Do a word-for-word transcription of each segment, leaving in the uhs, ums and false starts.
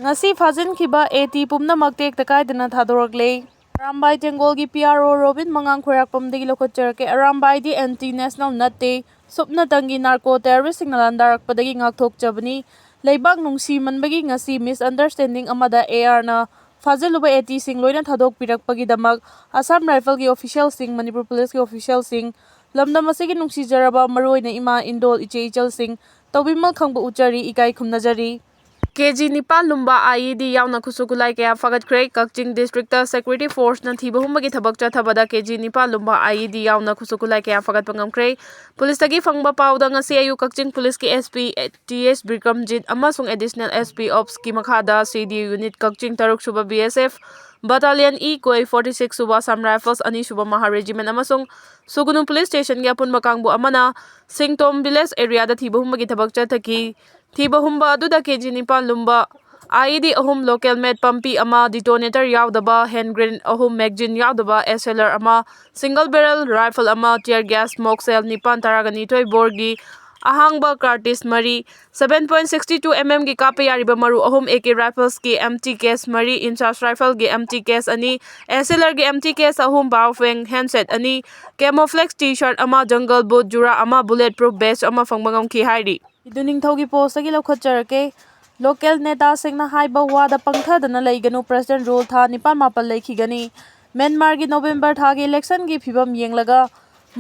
ꯉꯁꯤ ꯐꯥꯖꯤꯟꯈꯤꯕ A T ꯄꯨꯝꯅꯃꯛ ꯇꯦꯛꯇ ꯀꯥꯏꯗꯅ ꯊꯥꯗꯣꯔꯛꯂꯦ꯫ ꯑꯔꯥꯝꯕꯥꯏ ꯇꯦꯡꯒꯣꯜꯒꯤ ꯄꯤ ꯑꯥꯔ ꯑꯣ ꯔꯣꯕꯤꯟ ꯃꯉꯥꯡ ꯈꯣꯏꯔꯥꯛꯄꯝꯗꯒꯤ ꯂꯧꯈꯠꯆꯔꯛꯀꯦ꯫ ꯑꯔꯥꯝꯕꯥꯏꯗꯤ ꯑꯦꯟꯇꯤ ꯅꯦꯁꯅꯦꯜ ꯅꯠꯇꯦ, ꯁꯨꯞꯅꯇꯪꯒꯤ ꯅꯥꯔꯀꯣ ꯇꯦꯔꯣꯔꯤꯁꯁꯤꯡꯅ ꯂꯥꯟꯗꯥꯔꯛꯄꯗꯒꯤ ꯉꯥꯛꯊꯣꯛꯆꯕꯅꯤ꯫ ꯂꯩꯕꯥꯛ ꯅꯨꯡꯁꯤꯃꯟꯕꯒꯤ ꯉꯁꯤ ꯃꯤꯁꯑꯟꯗꯔꯁ꯭ꯇꯦꯟꯗꯤꯡ ꯑꯃꯗ ꯑꯦ ꯑꯥꯔꯅ ꯐꯥꯖꯤꯜꯂꯨꯕ ꯑꯦ ꯇꯤꯁꯤꯡ ꯂꯣꯏꯅ ꯊꯥꯗꯣꯛꯄꯤꯔꯛꯄꯒꯤꯗꯃꯛ ꯑꯁꯥꯝ ꯔꯥꯏꯐꯜꯒꯤ ꯑꯣꯐꯤꯁꯤꯌꯦꯜꯁꯤꯡ, ꯃꯅꯤꯄꯨꯔ ꯄꯨꯂꯤꯁꯀꯤ ꯑꯣꯐꯤꯁꯤꯌꯦꯜꯁꯤꯡ, ꯂꯝꯗꯝ ꯑꯁꯤꯒꯤ ꯅꯨꯡꯁꯤꯖꯔꯕ ꯃꯔꯨꯑꯣꯏꯅ ꯏꯃꯥ ꯏꯟꯗꯣꯜ ꯏꯆꯦ ꯏꯆꯜꯁꯤꯡ ꯇꯧꯕꯤꯃꯜ ꯈꯪꯕ ꯎꯠꯆꯔꯤ, ꯏꯀꯥꯏ ꯈꯨꯝꯅꯖꯔꯤ꯫ ꯀꯦ ꯖꯤ ꯅꯤꯄꯥꯟ ꯂꯨꯝꯕ ꯑꯥꯏ ꯏ ꯗꯤ ꯌꯥꯎꯅ ꯈꯨꯠꯁꯨ ꯈꯨꯠꯂꯥꯏ ꯀꯌꯥ ꯐꯥꯒꯠꯈ꯭ꯔꯦ꯫ ꯀꯛꯆꯤꯡ ꯗꯤꯁꯇ꯭ꯔꯤꯛꯇ ꯁꯦꯀ꯭ꯌꯨꯔꯤꯇꯤ ꯐꯣꯔꯁꯅ ꯊꯤꯕ ꯍꯨꯝꯕꯒꯤ ꯊꯕꯛ ꯆꯠꯊꯕꯗ ꯀꯦ ꯖꯤ ꯅꯤꯄꯥꯟ ꯂꯨꯝꯕ ꯑꯥꯏ ꯏ ꯗꯤ ꯌꯥꯎꯅ ꯈꯨꯠꯁꯨ ꯈꯨꯠꯂꯥꯏ ꯀꯌꯥ ꯐꯥꯒꯠꯄ ꯉꯝꯈ꯭ꯔꯦ꯫ ꯄꯨꯂꯤꯁꯇꯒꯤ ꯐꯪꯕ ꯄꯥꯎꯗ ꯉꯁꯤ ꯑꯌꯨꯛ ꯀꯛꯆꯤꯡ ꯄꯨꯂꯤꯁꯀꯤ ꯑꯦꯁ ꯄꯤ ꯇꯤ ꯑꯦꯁ ꯕꯤꯀ꯭ꯔꯝꯖꯤꯠ ꯑꯃꯁꯨꯡ ꯑꯦꯗꯤꯁꯅꯦꯜ ꯑꯦꯁ ꯄꯤ ꯑꯣꯞꯁꯀꯤ ꯃꯈꯥꯗ ꯁꯤ ꯗꯤ ꯌꯨꯅꯤꯠ ꯀꯛꯆꯤꯡ ꯇꯔꯨꯛ ꯁꯨꯕ ꯕꯤ ꯑꯦꯁ ꯑꯦꯐ ꯕꯇꯥꯂꯤꯌꯟ ꯏ ꯀꯣꯏ ꯐꯣꯔꯇꯤ ꯁꯤꯛꯁ ꯁꯨꯕ ꯑꯁꯥꯝ ꯔꯥꯏꯐꯜꯁ ꯑꯅꯤ ꯁꯨꯕ ꯃꯍꯥ ꯔꯦꯖꯤꯃꯦꯟ ꯑꯃꯁꯨꯡ ꯁꯨꯒꯨꯅꯨ ꯄꯨꯂꯤꯁ ꯁ꯭ꯇꯦꯁꯟꯒꯤ ꯑꯄꯨꯟꯕ ꯀꯥꯡꯕꯨ ꯑꯃꯅ ꯁꯤꯡꯇꯣꯝ ꯚꯤꯂꯦꯖ ꯑꯦꯔꯤꯌꯥꯗ ꯊꯤꯕ ꯍꯨꯝꯕꯒꯤ ꯊꯕꯛ ꯆꯠꯊꯈꯤ꯫ ꯊꯤꯕ ꯍꯨꯝꯕ ꯑꯗꯨꯗ ꯀꯦ ꯖꯤ ꯅꯤꯄꯥꯟ ꯂꯨꯝꯕ ꯑꯥꯏ ꯏ ꯗꯤ ꯑꯍꯨꯝ, ꯂꯣꯀꯦꯜ ꯃꯦꯗ ꯄꯝꯄꯤ ꯑꯃ, ꯗꯤꯇꯣꯅꯦꯇꯔ ꯌꯥꯎꯗꯕ ꯍꯦꯟ ꯒ꯭ꯔꯦꯅꯦꯗ ꯑꯍꯨꯝ, ꯃꯦꯒꯖꯤꯟ ꯌꯥꯎꯗꯕ ꯑꯦꯁ ꯑꯦꯜ ꯑꯥꯔ ꯑꯃ, ꯁꯤꯡꯒꯜ ꯕꯦꯔꯦꯜ ꯔꯥꯏꯐꯜ ꯑꯃ, ꯇꯤꯌꯔ ꯒ꯭ꯌꯥꯁ, ꯃꯣꯛꯁꯦꯜ ꯅꯤꯄꯥꯟ ꯇꯔꯥꯒ ꯅꯤꯊꯣꯏ ꯕꯣꯔꯒꯤ ꯑꯍꯥꯡꯕ ꯀꯥꯔꯇꯤꯁ ꯃꯔꯤ, seven point sixty two M ꯑꯦꯝꯒꯤ ꯀꯥꯞꯄ ꯌꯥꯔꯤꯕ ꯃꯔꯨ ꯑꯍꯨꯝ, ꯑꯦ ꯀꯦ ꯔꯥꯏꯐꯜꯁꯀꯤ ꯑꯦꯝ ꯇꯤ ꯀꯦꯁ ꯃꯔꯤ, ꯏꯟꯆꯥꯁ ꯔꯥꯏꯐꯜꯒꯤ ꯑꯦꯝ ꯇꯤ ꯀꯦꯁ ꯑꯅꯤ, ꯑꯦꯁ ꯑꯦꯜ ꯑꯥꯔꯒꯤ ꯑꯦꯝ ꯇꯤ ꯀꯦꯁ ꯑꯍꯨꯝ, ꯕꯥꯎꯐꯦꯡ ꯍꯦꯟꯁꯦꯠ ꯑꯅꯤ, ꯀꯦꯃꯣꯐ꯭ꯂꯦꯛꯁ ꯇꯤ ꯁꯔꯠ ꯑꯃ, ꯖꯪꯒꯜ ꯕꯨꯠ ꯖꯨꯔꯥ ꯑꯃ, ꯕꯨꯂꯦꯠ ꯄ꯭ꯔꯨꯐ ꯕꯦꯁ ꯑꯃ ꯐꯪꯕ ꯉꯝꯈꯤ ꯍꯥꯏꯔꯤ꯫ ꯏꯗꯨ ꯅꯤꯡꯊꯧꯒꯤ ꯄꯣꯁꯇꯒꯤ ꯂꯧꯈꯠꯆꯔꯛꯀꯦ꯫ ꯂꯣꯀꯦꯜ ꯅꯦꯇꯥꯁꯤꯡꯅ ꯍꯥꯏꯕ ꯋꯥꯗ ꯄꯪꯊꯗꯅ ꯂꯩꯒꯅꯨ, ꯄ꯭ꯔꯦꯁꯤꯗꯦꯟꯠ ꯔꯨꯜ ꯊꯥ ꯅꯤꯄꯥꯟ ꯃꯥꯄꯟ ꯂꯩꯈꯤꯒꯅꯤ꯫ ꯃ꯭ꯌꯥꯟꯃꯥꯔꯒꯤ ꯅꯣꯕꯦꯝꯕꯔ ꯊꯥꯒꯤ ꯏꯂꯦꯛꯁꯟꯒꯤ ꯐꯤꯕꯝ ꯌꯦꯡꯂꯒ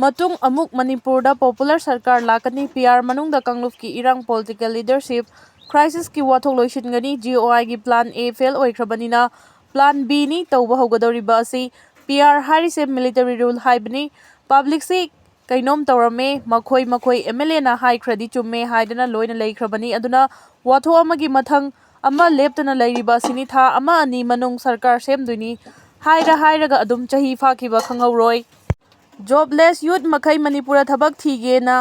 ꯃꯇꯨꯡ ꯑꯃꯨꯛ ꯃꯅꯤꯄꯨꯔꯗ ꯄꯣꯄꯨꯂꯔ ꯁꯔꯀꯥꯔ ꯂꯥꯛꯀꯅꯤ, ꯄꯤ ꯑꯥꯔ ꯃꯅꯨꯡꯗ ꯀꯥꯡꯂꯨꯞꯀꯤ ꯏꯔꯥꯡ, ꯄꯣꯂꯤꯇꯤꯀꯦꯜ ꯂꯤꯗꯔꯁꯤꯞ ꯀ꯭ꯔꯥꯏꯁꯤꯁꯀꯤ ꯋꯥꯊꯣꯛ ꯂꯣꯏꯁꯤꯟꯒꯅꯤ, ꯖꯤ ꯑꯣ ꯑꯥꯏꯒꯤ ꯄ꯭ꯂꯥꯟ ꯑꯦ ꯐꯦꯜ ꯑꯣꯏꯈ꯭ꯔꯕꯅꯤꯅ ꯄ꯭ꯂꯥꯟ ꯕꯤꯅꯤ ꯇꯧꯕ ꯍꯧꯒꯗꯧꯔꯤꯕ ꯑꯁꯤ꯫ ꯄꯤ ꯑꯥꯔ ꯍꯥꯏꯔꯤꯁꯦ ꯃꯤꯂꯤꯇꯔꯤ ꯔꯨꯜ ꯍꯥꯏꯕꯅꯤ꯫ ꯄꯕ꯭ꯂꯤꯛꯁꯤ ꯀꯩꯅꯣꯝ ꯇꯧꯔꯝꯃꯦ, ꯃꯈꯣꯏ, ꯃꯈꯣꯏ ꯑꯦꯝ ꯑꯦꯜ ꯑꯦꯅ ꯍꯥꯏꯈ꯭ꯔꯗꯤ ꯆꯨꯝꯃꯦ ꯍꯥꯏꯗꯅ ꯂꯣꯏꯅ ꯂꯩꯈ꯭ꯔꯕꯅꯤ꯫ ꯑꯗꯨꯅ ꯋꯥꯊꯣꯛ ꯑꯃꯒꯤ ꯃꯊꯪ ꯑꯃ ꯂꯦꯞꯇꯅ ꯂꯩꯔꯤꯕ ꯑꯁꯤꯅꯤ꯫ ꯊꯥ ꯑꯃ ꯑꯅꯤ ꯃꯅꯨꯡ ꯁꯔꯀꯥꯔ ꯁꯦꯝꯗꯣꯏꯅꯤ ꯍꯥꯏꯔ ꯍꯥꯏꯔꯒ ꯑꯗꯨꯝ ꯆꯍꯤ ꯐꯥꯈꯤꯕ ꯈꯪꯍꯧꯔꯣꯏ꯫ ꯖꯣꯕꯂꯦꯁ ꯌꯨꯠ ꯃꯈꯩ ꯃꯅꯤꯄꯨꯔꯗ ꯊꯕꯛ ꯊꯤꯒꯦꯅ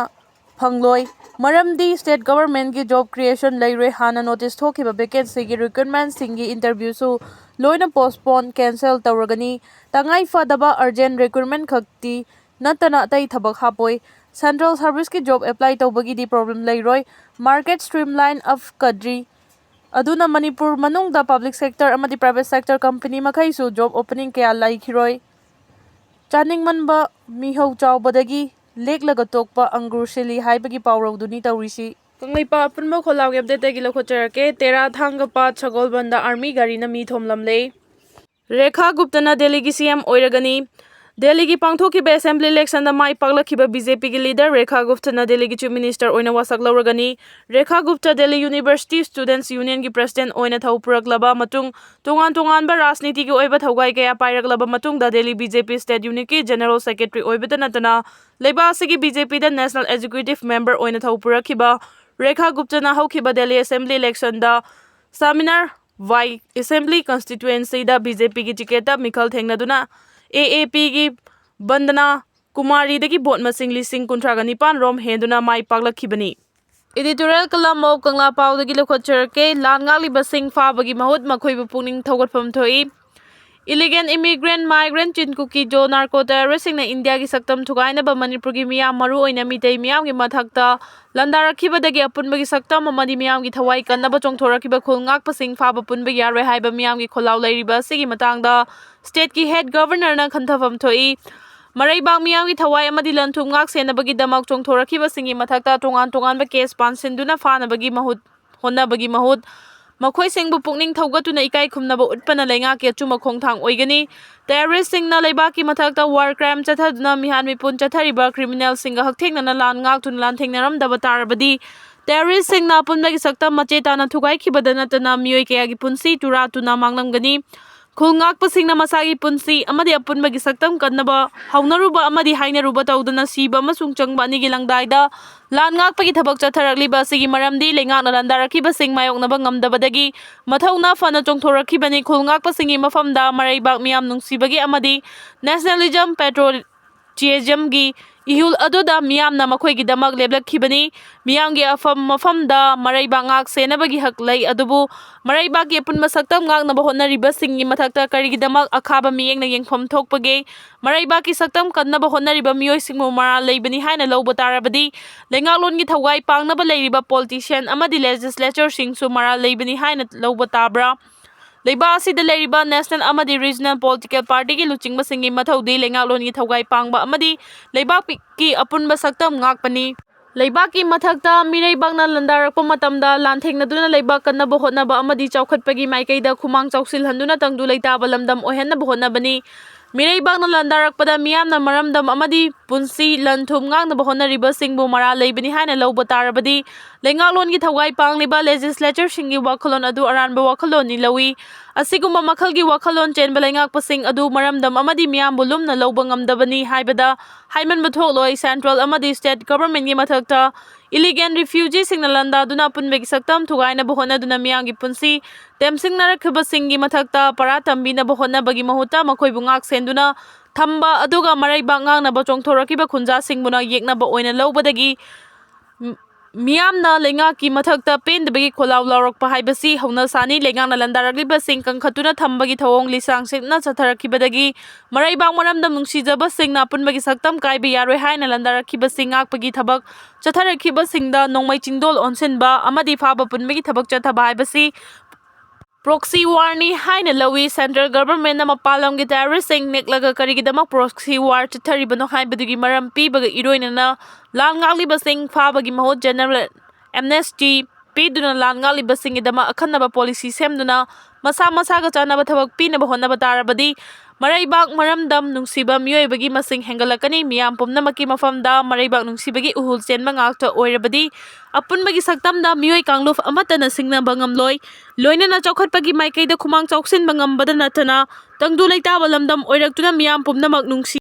ꯐꯪꯂꯣꯏ꯫ ꯃꯔꯝꯗꯤ ꯁ꯭ꯇꯦꯠ ꯒꯚꯔꯟꯃꯦꯟꯠꯀꯤ ꯖꯣꯕ ꯀ꯭ꯔꯤꯌꯦꯁꯟ ꯂꯩꯔꯣꯏ꯫ ꯍꯥꯟꯅ ꯅꯣꯇꯤꯁ ꯊꯣꯛꯈꯤꯕ ꯚꯦꯀꯦꯟꯁꯤꯒꯤ ꯔꯤꯀ꯭ꯔꯨꯠꯃꯦꯟꯠꯁꯤꯡꯒꯤ ꯏꯟꯇꯔꯚ꯭ꯌꯨꯁꯨ ꯂꯣꯏꯅ ꯄꯣꯁꯠꯄꯣꯟ, ꯀꯦꯟꯁꯦꯜ ꯇꯧꯔꯒꯅꯤ꯫ ꯇꯉꯥꯏ ꯐꯗꯕ ꯑꯔꯖꯦꯟꯠ ꯔꯤꯀ꯭ꯔꯨꯠꯃꯦꯟꯠ ꯈꯛꯇꯤ ꯅꯠꯇꯅ ꯑꯇꯩ ꯊꯕꯛ ꯍꯥꯞꯄꯣꯏ꯫ ꯁꯦꯟꯇ꯭ꯔꯦꯜ ꯁꯔꯚꯤꯁꯀꯤ ꯖꯣꯕ ꯑꯦꯄ꯭ꯂꯥꯏ ꯇꯧꯕꯒꯤꯗꯤ ꯄ꯭ꯔꯣꯕ꯭ꯂꯦꯝ ꯂꯩꯔꯣꯏ꯫ ꯃꯥꯔꯀꯦꯠ ꯁ꯭ꯇ꯭ꯔꯤꯝꯂꯥꯏꯟ ꯑꯞꯀꯗ꯭ꯔꯤ꯫ ꯑꯗꯨꯅ ꯃꯅꯤꯄꯨꯔ ꯃꯅꯨꯡꯗ public sector ꯑꯃꯗꯤ private sector company ꯃꯈꯩꯁꯨ job opening ꯀꯌꯥ ꯂꯩꯈꯤꯔꯣꯏ꯫ ꯆꯥꯅꯤꯡꯃꯟꯕ ꯃꯤꯍꯧ ꯆꯥꯎꯕꯗꯒꯤ ꯂꯦꯛꯂꯒ ꯇꯣꯛꯄ ꯑꯪꯒꯨꯔ ꯁꯤꯜꯂꯤ ꯍꯥꯏꯕꯒꯤ ꯄꯥꯎꯔꯧꯗꯨꯅꯤ ꯇꯧꯔꯤꯁꯤ꯫ ꯀꯪꯂꯩꯄꯥꯛ ꯑꯄꯨꯟꯕ ꯈꯣꯜꯂꯥꯎꯒꯤ updateꯇꯒꯤ ꯂꯧꯈꯠꯆꯔꯛꯀꯦ꯫ ꯇꯦꯔꯥ ꯊꯥꯡꯒꯄꯥꯠ ꯁꯒꯣꯜꯕꯟꯗ army ꯒꯥꯔꯤꯅ ꯃꯤ ꯊꯣꯝꯂꯝꯂꯦ꯫ ꯔꯦꯈꯥ ꯒꯨꯞꯇꯅ ꯗꯦꯜꯂꯤꯒꯤ C M ꯑꯣꯏꯔꯒꯅꯤ꯫ ꯗꯦꯜꯂꯤꯒꯤ ꯄꯥꯡꯊꯣꯛꯈꯤꯕ assembly electionꯗ ꯃꯥꯏ ꯄꯥꯛꯂꯛꯈꯤꯕ BJPꯒꯤ leader ꯔꯦꯈꯥ ꯒꯨꯞꯇꯅ ꯗꯦꯜꯂꯤꯒꯤ chief minister ꯑꯣꯏꯅ ꯋꯥꯁꯛ ꯂꯧꯔꯒꯅꯤ꯫ Rekha Gupta Delhi University Students Unionꯒꯤ president ꯑꯣꯏꯅ ꯊꯧ ꯄꯨꯔꯛꯂꯕ ꯃꯇꯨꯡ, ꯇꯣꯉꯥꯟ ꯇꯣꯉꯥꯟꯕ ꯔꯥꯖꯅꯤꯇꯤꯒꯤ ꯑꯣꯏꯕ ꯊꯧꯒꯥꯏ ꯀꯌꯥ ꯄꯥꯏꯔꯛꯂꯕ ꯃꯇꯨꯡꯗ, Delhi BJP state unitꯀꯤ general secretary ꯑꯣꯏꯕꯇ ꯅꯠꯇꯅ, ꯂꯩꯕꯥꯛ ꯑꯁꯤꯒꯤ BJPꯗ national executive member ꯑꯣꯏꯅ ꯊꯧ ꯄꯨꯔꯛꯈꯤꯕ ꯔꯦꯈꯥ ꯒꯨꯞꯇꯅ ꯍꯧꯈꯤꯕ Delhi assembly electionꯗ ꯁꯥꯃꯤꯅꯥꯔ ꯋꯥꯏ assembly constituencyꯗ BJPꯒꯤ ticketꯇ ꯃꯤꯈꯜ ꯊꯦꯡꯅꯗꯨꯅ, AAPꯒꯤ ꯕꯟꯗꯅꯥ ꯀꯨꯃꯥꯔꯤꯗꯒꯤ vote ꯃꯁꯤꯡ ꯂꯤꯁꯤꯡ ꯀꯨꯟꯊ꯭ꯔꯥꯒ ꯅꯤꯄꯥꯟ ꯔꯣꯝ ꯍꯦꯟꯗꯨꯅ ꯃꯥꯏ ꯄꯥꯛꯂꯛꯈꯤꯕꯅꯤ꯫ Editorial column of ꯀꯪꯂꯥ ꯄꯥꯎꯗꯒꯤ ꯂꯧꯈꯠꯆꯔꯛꯀꯦ꯫ ꯂꯥꯟ ꯉꯥꯛꯂꯤꯕꯁꯤꯡ ꯐꯥꯕꯒꯤ ꯃꯍꯨꯠ ꯃꯈꯣꯏꯕꯨ ꯄꯨꯛꯅꯤꯡ ꯊꯧꯒꯠꯐꯝ ꯊꯣꯛꯏ꯫ Illegal immigrant, migrant, Chin Kuki, Zo narco terroristꯁꯤꯡꯅ ꯏꯟꯗꯤꯌꯥꯒꯤ ꯁꯛꯇꯝ ꯊꯨꯒꯥꯏꯅꯕ ꯃꯅꯤꯄꯨꯔꯒꯤ ꯃꯤꯌꯥꯝ, ꯃꯔꯨꯑꯣꯏꯅ ꯃꯤꯇꯩ ꯃꯤꯌꯥꯝꯒꯤ ꯃꯊꯛꯇ ꯂꯥꯟꯗꯥꯔꯛꯈꯤꯕꯗꯒꯤ ꯑꯄꯨꯟꯕꯒꯤ ꯁꯛꯇꯝ ꯑꯃꯗꯤ ꯃꯤꯌꯥꯝꯒꯤ ꯊꯋꯥꯏ ꯀꯟꯅꯕ ꯆꯣꯡꯊꯣꯔꯛꯈꯤꯕ ꯈꯨꯜ ꯉꯥꯛꯄꯁꯤꯡ ꯐꯥꯕ ꯄꯨꯟꯕ ꯌꯥꯔꯣꯏ ꯍꯥꯏꯕ ꯃꯤꯌꯥꯝꯒꯤ ꯈꯣꯜꯂꯥꯎ ꯂꯩꯔꯤꯕ ꯑꯁꯤꯒꯤ ꯃꯇꯥꯡꯗ stateꯀꯤ head governorꯅ ꯈꯟꯊꯐꯝ ꯊꯣꯛꯏ꯫ ꯃꯔꯩꯕꯥꯛ ꯃꯤꯌꯥꯝꯒꯤ ꯊꯋꯥꯏ ꯑꯃꯗꯤ ꯂꯟ ꯊꯨꯝ ꯉꯥꯛ ꯁꯦꯟꯅꯕꯒꯤꯗꯃꯛ ꯆꯣꯡꯊꯣꯔꯛꯈꯤꯕꯁꯤꯡꯒꯤ ꯃꯊꯛꯇ ꯇꯣꯉꯥꯟ ꯇꯣꯉꯥꯟꯕ case ꯄꯥꯟꯁꯤꯟꯗꯨꯅ ꯐꯥꯅꯕꯒꯤ ꯃꯍꯨꯠ, ꯍꯣꯠꯅꯕꯒꯤ ꯃꯍꯨꯠ, ꯃꯈꯣꯏꯁꯤꯡꯕꯨ ꯄꯨꯛꯅꯤꯡ ꯊꯧꯒꯠꯇꯨꯅ ꯏꯀꯥꯏ ꯈꯨꯝꯅꯕ ꯎꯠꯄꯅ ꯂꯩꯉꯥꯛꯀꯤ ꯑꯆꯨꯝꯕ ꯈꯣꯡꯊꯥꯡ ꯑꯣꯏꯒꯅꯤ꯫ Terroristꯁꯤꯡꯅ ꯂꯩꯕꯥꯛꯀꯤ ꯃꯊꯛꯇ war crime ꯆꯠꯊꯗꯨꯅ ꯃꯤꯍꯥꯠ ꯃꯤꯄꯨꯟ ꯆꯠꯊꯔꯤꯕ criminalꯁꯤꯡꯒ ꯍꯛꯊꯦꯡꯅꯅ ꯂꯥꯟ ꯉꯥꯛꯇꯨꯅ ꯂꯥꯟꯊꯦꯡꯅꯔꯝꯗꯕ ꯇꯥꯔꯕꯗꯤ, terroristꯁꯤꯡꯅ ꯑꯄꯨꯟꯕꯒꯤ ꯁꯛꯇꯝ ꯃꯆꯦ ꯇꯥꯅ ꯊꯨꯒꯥꯏꯈꯤꯕꯗ ꯅꯠꯇꯅ ꯃꯤꯑꯣꯏ ꯀꯌꯥꯒꯤ ꯄꯨꯟꯁꯤ ꯇꯨꯔꯥ ꯇꯨꯅ ꯃꯥꯡꯂꯝꯒꯅꯤ꯫ ꯈꯨꯜ ꯉꯥꯛꯄꯁꯤꯡꯅ ꯃꯁꯥꯒꯤ ꯄꯨꯟꯁꯤ ꯑꯃꯗꯤ ꯑꯄꯨꯟꯕꯒꯤ ꯁꯛꯇꯝ ꯀꯟꯅꯕ ꯍꯧꯅꯔꯨꯕ ꯑꯃꯗꯤ ꯍꯥꯏꯅꯔꯨꯕ ꯇꯧꯗꯅ ꯁꯤꯕ ꯑꯃꯁꯨꯡ ꯆꯪꯕ ꯑꯅꯤꯒꯤ ꯂꯪꯗꯥꯏꯗ ꯂꯥꯟ ꯉꯥꯛꯄꯒꯤ ꯊꯕꯛ ꯆꯠꯊꯔꯛꯂꯤꯕ ꯑꯁꯤꯒꯤ ꯃꯔꯝꯗꯤ ꯂꯩꯉꯥꯛꯅ ꯂꯥꯟꯗꯥꯔꯛꯈꯤꯕꯁꯤꯡ ꯃꯥꯌꯣꯛꯅꯕ ꯉꯝꯗꯕꯗꯒꯤ ꯃꯊꯧꯅꯥ ꯐꯅ ꯆꯣꯡꯊꯣꯔꯛꯈꯤꯕꯅꯤ꯫ ꯈꯨꯜ ꯉꯥꯛꯄꯁꯤꯡꯒꯤ ꯃꯐꯝꯗ ꯃꯔꯩꯕꯥꯛ ꯃꯤꯌꯥꯝ ꯅꯨꯡꯁꯤꯕꯒꯤ ꯑꯃꯗꯤ nationalism, patriotismꯒꯤ ꯏꯍꯨꯜ ꯑꯗꯨꯗ ꯃꯤꯌꯥꯝꯅ ꯃꯈꯣꯏꯒꯤꯗꯃꯛ ꯂꯦꯞꯂꯛꯈꯤꯕꯅꯤ꯫ ꯃꯤꯌꯥꯝꯒꯤ ꯑꯐꯕ ꯃꯐꯝꯗ ꯃꯔꯩꯕꯥꯛ ꯉꯥꯛ ꯁꯦꯟꯅꯕꯒꯤ ꯍꯛ ꯂꯩ, ꯑꯗꯨꯕꯨ ꯃꯔꯩꯕꯥꯛꯀꯤ ꯑꯄꯨꯟꯕ ꯁꯛꯇꯝ ꯉꯥꯛꯅꯕ ꯍꯣꯠꯅꯔꯤꯕꯁꯤꯡꯒꯤ ꯃꯊꯛꯇ ꯀꯔꯤꯒꯤꯗꯃꯛ ꯑꯈꯥꯕ ꯃꯤꯠꯌꯦꯡꯅ ꯌꯦꯡꯐꯝ ꯊꯣꯛꯄꯒꯦ? ꯃꯔꯩꯕꯥꯛꯀꯤ ꯁꯛꯇꯝ ꯀꯟꯅꯕ ꯍꯣꯠꯅꯔꯤꯕ ꯃꯤꯑꯣꯏꯁꯤꯡꯕꯨ ꯃꯔꯥꯜ ꯂꯩꯕꯅꯤ ꯍꯥꯏꯅ ꯂꯧꯕ ꯇꯥꯔꯕꯗꯤ, ꯂꯩꯉꯥꯛꯂꯣꯟꯒꯤ ꯊꯧꯒꯥꯏ ꯄꯥꯡꯅꯕ ꯂꯩꯔꯤꯕ politician ꯑꯃꯗꯤ legislatureꯁꯤꯡꯁꯨ ꯃꯔꯥꯜ ꯂꯩꯕꯅꯤ ꯍꯥꯏꯅ ꯂꯧꯕ ꯇꯥꯕ꯭ꯔꯥ? ꯂꯩꯕꯥꯛ ꯑꯁꯤꯗ ꯂꯩꯔꯤꯕ national ꯑꯃꯗꯤ regional political partyꯒꯤ ꯂꯨꯆꯤꯡꯕꯁꯤꯡꯒꯤ ꯃꯊꯧꯗꯤ ꯂꯩꯉꯥꯛꯂꯣꯟꯒꯤ ꯊꯧꯒꯥꯏ ꯄꯥꯡꯕ ꯑꯃꯗꯤ ꯂꯩꯕꯥꯛꯀꯤ ꯑꯄꯨꯟꯕ ꯁꯛꯇꯝ ꯉꯥꯛꯄꯅꯤ꯫ ꯂꯩꯕꯥꯛꯀꯤ ꯃꯊꯛꯇ ꯃꯤꯔꯩꯕꯥꯛꯅ ꯂꯥꯟꯗꯥꯔꯛꯄ ꯃꯇꯝꯗ ꯂꯥꯟꯊꯦꯡꯅꯗꯨꯅ ꯂꯩꯕꯥꯛ ꯀꯟꯅꯕ ꯍꯣꯠꯅꯕ ꯑꯃꯗꯤ ꯆꯥꯎꯈꯠꯄꯒꯤ ꯃꯥꯏꯀꯩꯗ ꯈꯨꯃꯥꯡ ꯆꯥꯎꯁꯤꯜꯍꯟꯗꯨꯅ ꯇꯪꯗꯨ ꯂꯩꯇꯥꯕ ꯂꯝꯗꯝ ꯑꯣꯏꯍꯟꯅꯕ ꯍꯣꯠꯅꯕꯅꯤ꯫ ꯃꯤꯔꯩꯕꯥꯛꯅ ꯂꯥꯟꯗꯥꯔꯛꯄꯗ ꯃꯤꯌꯥꯝꯅ ꯃꯔꯝꯗꯝ ꯑꯃꯗꯤ ꯄꯨꯟꯁꯤ ꯂꯟ ꯊꯨꯝ ꯉꯥꯛꯅꯕ ꯍꯣꯠꯅꯔꯤꯕꯁꯤꯡꯕꯨ ꯃꯔꯥꯜ ꯂꯩꯕꯅꯤ ꯍꯥꯏꯅ ꯂꯧꯕ ꯇꯥꯔꯕꯗꯤ, ꯂꯩꯉꯥꯛꯂꯣꯟꯒꯤ ꯊꯧꯒꯥꯏ ꯄꯥꯡꯂꯤꯕ legislatureꯁꯤꯡꯒꯤ ꯋꯥꯈꯜꯂꯣꯟ ꯑꯗꯨ ꯑꯔꯥꯟꯕ ꯋꯥꯈꯜꯂꯣꯟꯅꯤ ꯂꯧꯏ꯫ ꯑꯁꯤꯒꯨꯝꯕ ꯃꯈꯜꯒꯤ ꯋꯥꯈꯜꯂꯣꯟ ꯆꯦꯟꯕ ꯂꯩꯉꯥꯛꯄꯁꯤꯡ ꯑꯗꯨ ꯃꯔꯝꯗꯝ ꯑꯃꯗꯤ ꯃꯤꯌꯥꯝꯕꯨ ꯂꯨꯝꯅ ꯂꯧꯕ ꯉꯝꯗꯕꯅꯤ ꯍꯥꯏꯕꯗ ꯍꯥꯏꯃꯟꯕ ꯊꯣꯛꯂꯣꯏ꯫ Central ꯑꯃꯗꯤ state governmentꯀꯤ ꯃꯊꯛꯇ illegal refugeeꯁꯤꯡꯅ ꯂꯥꯟꯗꯥꯗꯨꯅ ꯑꯄꯨꯟꯕꯒꯤ ꯁꯛꯇꯝ ꯊꯨꯒꯥꯏꯅꯕ ꯍꯣꯠꯅꯗꯨꯅ ꯃꯤꯌꯥꯝꯒꯤ ꯄꯨꯟꯁꯤ ꯇꯦꯝꯁꯤꯡꯅꯔꯛꯈꯤꯕꯁꯤꯡꯒꯤ ꯃꯊꯛꯇ ꯄꯔꯥ ꯇꯝꯕꯤꯅꯕ ꯍꯣꯠꯅꯕꯒꯤ ꯃꯍꯨꯠꯇ ꯃꯈꯣꯏꯕꯨ ꯉꯥꯛ ꯁꯦꯟꯗꯨꯅ ꯊꯝꯕ ꯑꯗꯨꯒ ꯃꯔꯩꯕꯥꯛ ꯉꯥꯛꯅꯕ ꯆꯣꯡꯊꯣꯔꯛꯈꯤꯕ ꯈꯨꯟꯖꯥꯁꯤꯡꯕꯨꯅ ꯌꯦꯛꯅꯕ ꯑꯣꯏꯅ ꯂꯧꯕꯗꯒꯤ ꯃꯤꯌꯥꯝꯅ ꯂꯩꯉꯥꯛꯀꯤ ꯃꯊꯛꯇ ꯄꯦꯟꯗꯕꯒꯤ ꯈꯣꯜꯂꯥꯎ ꯂꯥꯎꯔꯛꯄ ꯍꯥꯏꯕꯁꯤ ꯍꯧꯅ ꯁꯥꯅꯤ꯫ ꯂꯩꯉꯥꯛꯅ ꯂꯥꯟꯗꯥꯔꯛꯂꯤꯕꯁꯤꯡ ꯀꯟꯈꯠꯇꯨꯅ ꯊꯝꯕꯒꯤ ꯊꯧꯑꯣꯡ ꯂꯤꯁꯥꯡ ꯁꯤꯠꯅ ꯆꯠꯊꯔꯛꯈꯤꯕꯗꯒꯤ ꯃꯔꯩꯕꯥꯛ ꯃꯔꯝꯗꯝ ꯅꯨꯡꯁꯤꯖꯕꯁꯤꯡꯅ ꯑꯄꯨꯟꯕꯒꯤ ꯁꯛꯇꯝ ꯀꯥꯏꯕ ꯌꯥꯔꯣꯏ ꯍꯥꯏꯅ ꯂꯥꯟꯗꯥꯔꯛꯈꯤꯕꯁꯤꯡ ꯉꯥꯛꯄꯒꯤ ꯊꯕꯛ ꯆꯠꯊꯔꯛꯈꯤꯕꯁꯤꯡꯗ ꯅꯣꯡꯃꯩ ꯆꯤꯡꯗꯣꯜ ꯑꯣꯟꯁꯤꯟꯕ ꯑꯃꯗꯤ ꯐꯥꯕ ꯄꯨꯟꯕꯒꯤ ꯊꯕꯛ ꯆꯠꯊꯕ ꯍꯥꯏꯕꯁꯤ proxy warꯅꯤ ꯍꯥꯏꯅ ꯂꯧꯏ꯫ Central governmentꯅ ꯃꯄꯥꯟ ꯂꯝꯒꯤ terroristꯁꯤꯡ ꯅꯦꯛꯂꯒ ꯀꯔꯤꯒꯤꯗꯃꯛ proxy war ꯆꯠꯊꯔꯤꯕꯅꯣ ꯍꯥꯏꯕꯗꯨꯒꯤ ꯃꯔꯝ ꯄꯤꯕꯒ ꯏꯔꯣꯏꯅꯅ ꯂꯥꯟ ꯉꯥꯛꯂꯤꯕꯁꯤꯡ ꯐꯥꯕꯒꯤ ꯃꯍꯨꯠ general amnesty ꯄꯤꯗꯨꯅ ꯂꯥꯟ ꯉꯥꯛꯂꯤꯕꯁꯤꯡꯒꯤꯗꯃꯛ ꯑꯈꯟꯅꯕ policy ꯁꯦꯝꯗꯨꯅ ꯃꯁꯥ ꯃꯁꯥꯒ ꯆꯥꯟꯅꯕ ꯊꯕꯛ ꯄꯤꯅꯕ ꯍꯣꯠꯅꯕ ꯇꯥꯔꯕꯗꯤ ꯃꯔꯩꯕꯥꯛ ꯃꯔꯝꯗꯝ ꯅꯨꯡꯁꯤꯕ ꯃꯤꯑꯣꯏꯕꯒꯤ ꯃꯁꯤꯡ ꯍꯦꯟꯒꯠꯂꯛꯀꯅꯤ꯫ ꯃꯤꯌꯥꯝ ꯄꯨꯝꯅꯃꯛꯀꯤ ꯃꯐꯝꯗ ꯃꯔꯩꯕꯥꯛ ꯅꯨꯡꯁꯤꯕꯒꯤ ꯎꯍꯨꯜ ꯆꯦꯟꯕ ꯉꯥꯛꯇ ꯑꯣꯏꯔꯕꯗꯤ ꯑꯄꯨꯟꯕꯒꯤ ꯁꯛꯇꯝꯗ ꯃꯤꯑꯣꯏ ꯀꯥꯡꯂꯨꯞ ꯑꯃꯠꯇꯅ ꯁꯤꯡꯅꯕ ꯉꯝꯂꯣꯏ꯫ ꯂꯣꯏꯅꯅ ꯆꯥꯎꯈꯠꯄꯒꯤ ꯃꯥꯏꯀꯩꯗ ꯈꯨꯃꯥꯡ ꯆꯥꯎꯁꯤꯟꯕ ꯉꯝꯕꯗ ꯅꯠꯇꯅ ꯇꯪꯗꯨ ꯂꯩꯇꯥꯕ ꯂꯝꯗꯝ ꯑꯣꯏꯔꯛꯇꯨꯅ ꯃꯤꯌꯥꯝ ꯄꯨꯝꯅꯃꯛ ꯅꯨꯡꯁꯤ